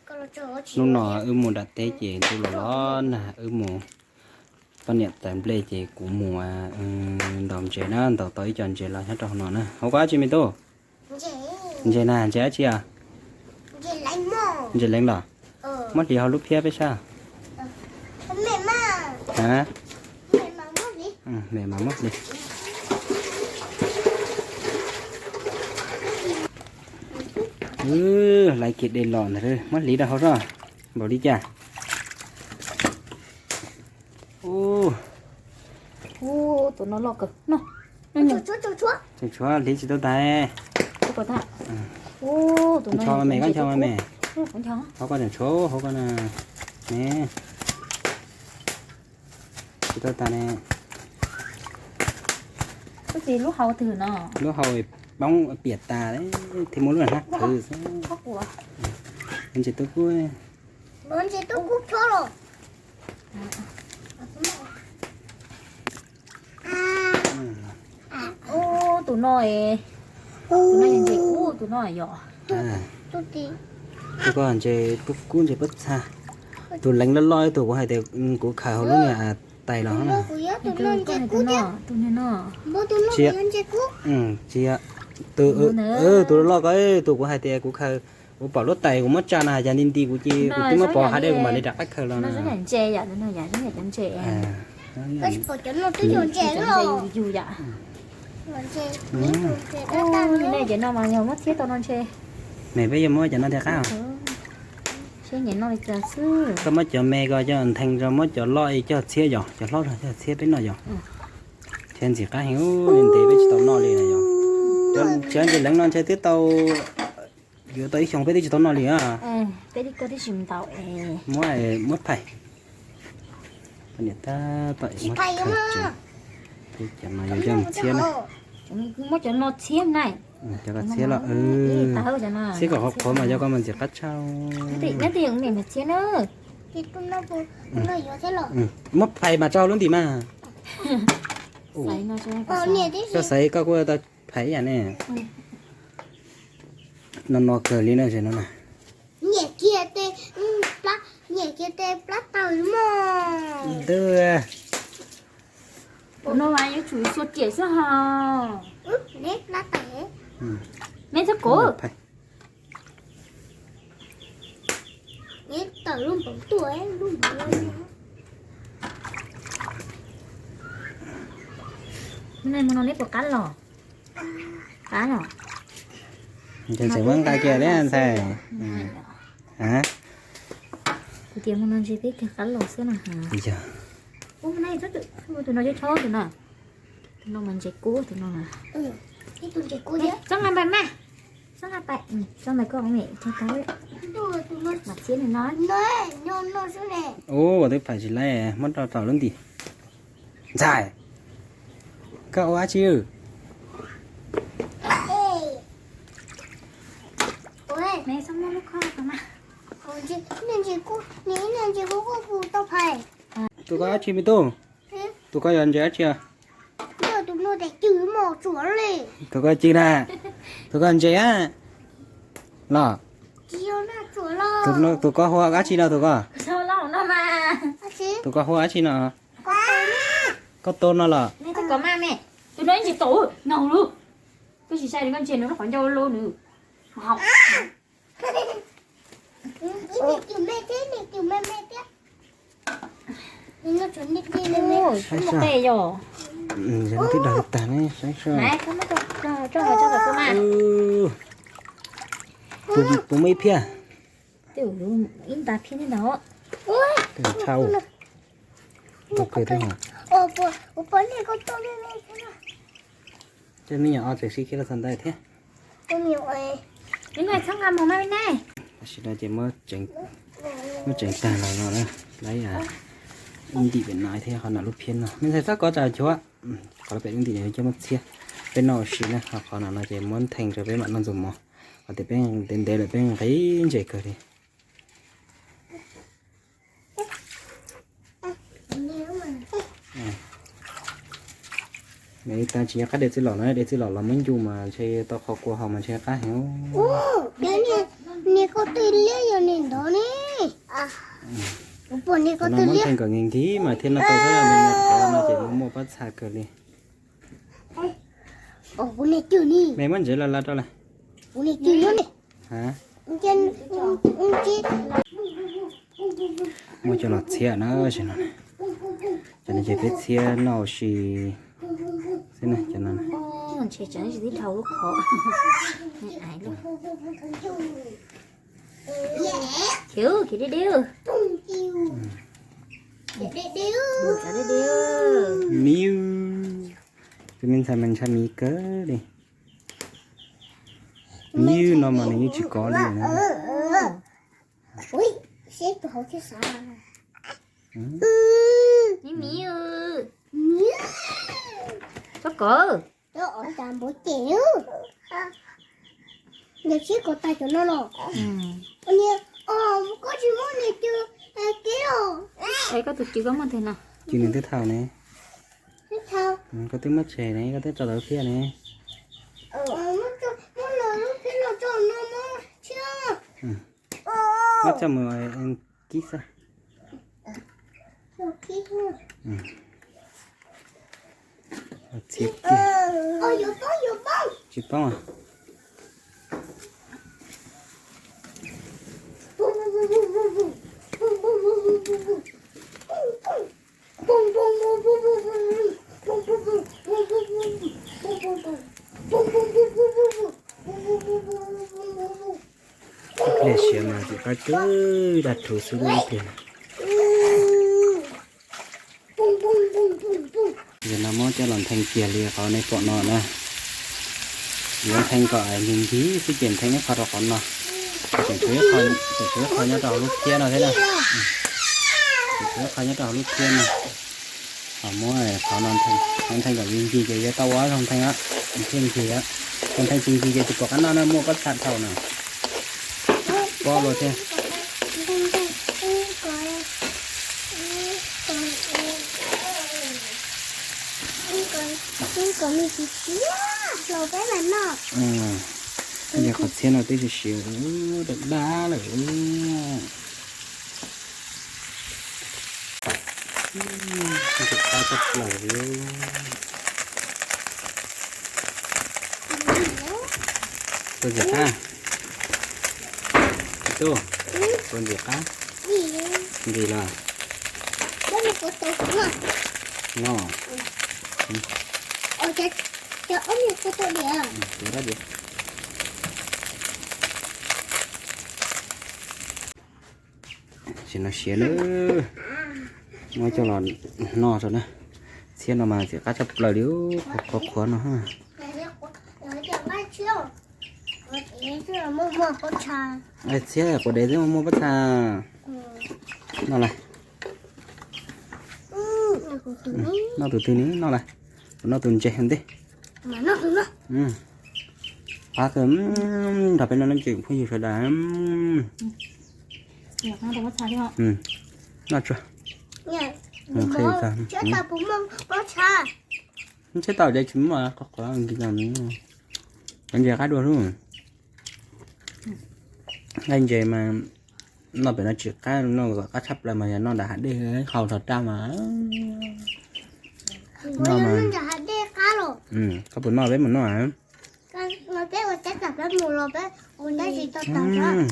Hnub no wb mus nram teb ces ntuj los los nag, wb mus poj niam txais nplej ces kuv mus ntaus ntses na, ntaus tau ib co ntses los nyob rau hauv no na. Hauv koj dab tsi me tub? Ntses na, ntses dab tsi os? Ntses leev los? Muab hliv hauv lub phiab peb sab. Me mas muab hliv. Laiv kiag de los ntag, muab hliv rau hauv zoj. Npaum li cas? Tus no loj kawg no. Tseem tshuav hliv tsis tau tas. Ncho me, koj ncho me. Hauv koj tseem tshuav hauv koj na. Ne, tsis tau tas ne. Lub hau poob piam tas, thiaj muab lub hnab qhwv xwb. Ntses tub kub. Tus no, tus no yog ntses kub, tus no yog. Tus ko ntses tub kub ntses pob txha. Tus leev loj loj ib tug kuv hais tias kuv khaws hauv lub niag tais los na. Tsis yog, tus loj loj ko, tus kuv hais tias kuv khaws, kuv pom lub tais kuv muab tsa no hais cas nti nti kuv ces kuv twb muab pov hav dej kuv mam li rov qab khaws los na. Cov no mas yog muab txhiab tau no ntshe. Peb yuav muab cov no rov qab. Koj muab cov me ko coj ntheej rau, muab cov loj coj txhiab yog, cov hlob coj txhiab peb noj yog. Ntshe ntxim qab heev, ntev peb tsis tau noj li yog. Cov ntses leev no ntshe twb tau, yuav tau ib xyoos peb twb tsis tau noj li. Muab, muab phais. Cov no yog cov txhiab na. Muab cov no txhiab na. Cov ko txhiab los, txhiab kom qhuav qhuav mas cov ko mas ntxim qab tshaj. Muab phais mas tso lub ntim mas. Koj xaiv koj kuj tau phais ib yam ne. No no kawg li na, no na. Tus no mas yuav tsum xuas riam xwb hos. Neb txhob kov. Mus no neb puas qab los? Qab los. Ces tseem muab nqa kiag li ntxhais. Kuv tias mus no ntshe peb kawg qab los xwb no. Tus no cov tshob tus no. Tus no mas ntses kub tus no. Txhob nqa pais mas. Txhob nqa pais, txhob nqa koj me txhob tau. Mas txhiab nws no. Ua twb phais tsis laib, muab rau tom lub ntim. Ntxhais, koj ua dab tsi? Tus ko dab tsi me tub? Tus ko yog ntses dab tsi? Tus ko cig na. Tus ko ntses a los? Tus ko hu ua dab tsi no tus ko? Tus ko hu ua dab tsi no? Koj tu no los? Tus no ntses tau no lub. Koj tsis sai koj ntses nws lub qhov ncauj lub nws. Saib seb, twb dag tag ne, saib seb. Puas muaj ib phiab? Ib nta phiab ntau. Tshaj. Tej me nyuam o tseem sib kiag los txog ntawd thiab. Tam sim no ces muab tseev tag los no na, lawv ib ntim pem no thiab qhov no lub phiab no. Me ntxhais txhob kov tsam chuav, qhov pem lub ntim no coj muab txhiab, peb noj ua si na. Ho qhov no no ces muab ntheej rau peb mam noj ntxuag mov. Qhov tias peb ntev ntev lawm peb nqhis ntses kawg li. Nws tas tsis nco qab de txwj lom no, de txwj lom los muab ncu mas ntshe tau qhov kua haus mas ntshe qab heev. Niag ko twg liab yog niag ntawd ne. Cov no muab ntheej kom nkig nkig mas thiaj noj tau xwb, me me cov no ces muaj muaj pob txha kawg li. Me muab ntsev los lav rau lawm. Muab coj los txhiab na, cov no ces peb txhiab noj ua si xwb na, cov no. Ntshe tseem tsis tib dhau lub qhov. Khiv, khiv dib dib. Miv, tus me ntxhais mas ntshai miv kawg li. Miv no mas nws yeej tsis kov li na. Miv, miv, txhob kov. Yog sib kov tag cov no los, koj tsis muab nws cw kev os. Es koj tus cw koj muaj twg no? Cw nws twb thaum ne. Koj twb muab tseg ne, koj twb tso tau lub phiab ne. Muab lub phiab los tso no muab tshiab. Muab tso mus kib xwb. Txhiab kiag. Tsis poob. Ib pliag siav mas tsis qab cwb, dag rhuv xwb ib pliag. Yog no muab coj los ntheej kiag li qhov nej pom no na. Yuav ntheej kom nkig nkig xwb ces ntheej ib qho rau qhov no. Tseem tshuav ib qho nyob rau hauv lub phiab no thiab na. Tseem tshuav ib qho nyob rau hauv lub phiab no. Ho muab qhov no ntheej kom nkig nkig ces yuav tau ua zoo ntheej, thiaj nkig. Tsis ntheej tsis nkig ces tsis pom qab noj na, muaj pob txha dhau na. Pob los thiab. Yog qhov txhiab no twb siav siav dab dab lawm. Ntxim qab tshaj plaws li. Puas ntxim qab? Tub, puas ntxim qab? Ntxim los? No. Tsis no siav na. Muab coj los noj rau na. Txhiab no mas ntxim qab tshaj plaws li, qhuav qhuav no. Txhiab quav dev xwb muaj pob txha. Noj lawm. Noj tus twg ne, noj lawm. Kuv noj tus ntses ntej. Qab kawg, nrog peb noj lub tseem phooj ywg sawv daws. Noj tsuag. Tsheb tau ces tsis muaj qhov qhuav nkig no. Cov ntses qab dua xwb. Nqaij ntses mas noj pem no tsis qab, noj kom qab tshaj plaws mas yog noj nram hav dej hau rog raj mas. Koj puas noj, peb mus noj.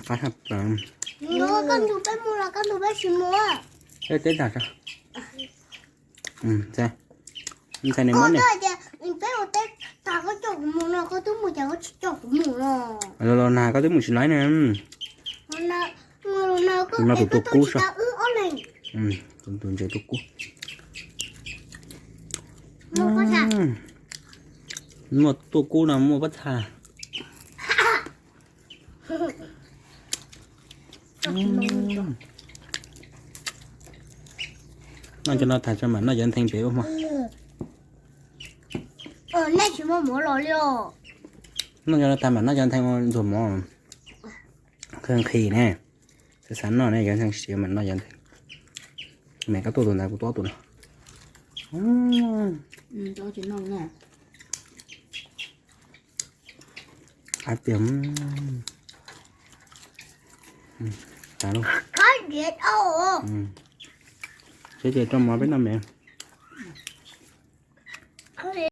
Qab tshaj plaws. Peb teb tag tso. Ntxhais, ntxhais nws muab ne. Los los nag koj twb mus tsis laib ne. Noj tus tuaj kub saib. Tus ntses tuaj kub. Muaj tuaj kub no muaj pob txha. Noj cov no tag tso mam noj cov ntheev pem ua hmo. Noj cov no tag mam noj cov ntheev ua ntxuag mov. Kawg nqhis ne. Xav xav noj ne, cov ntheev siav mam noj cov ntheev. Me koj tuaj tus ntawd, kuv tuaj tus no. Qab tiag. Tas lawm. Seb ces rau mov peb noj me.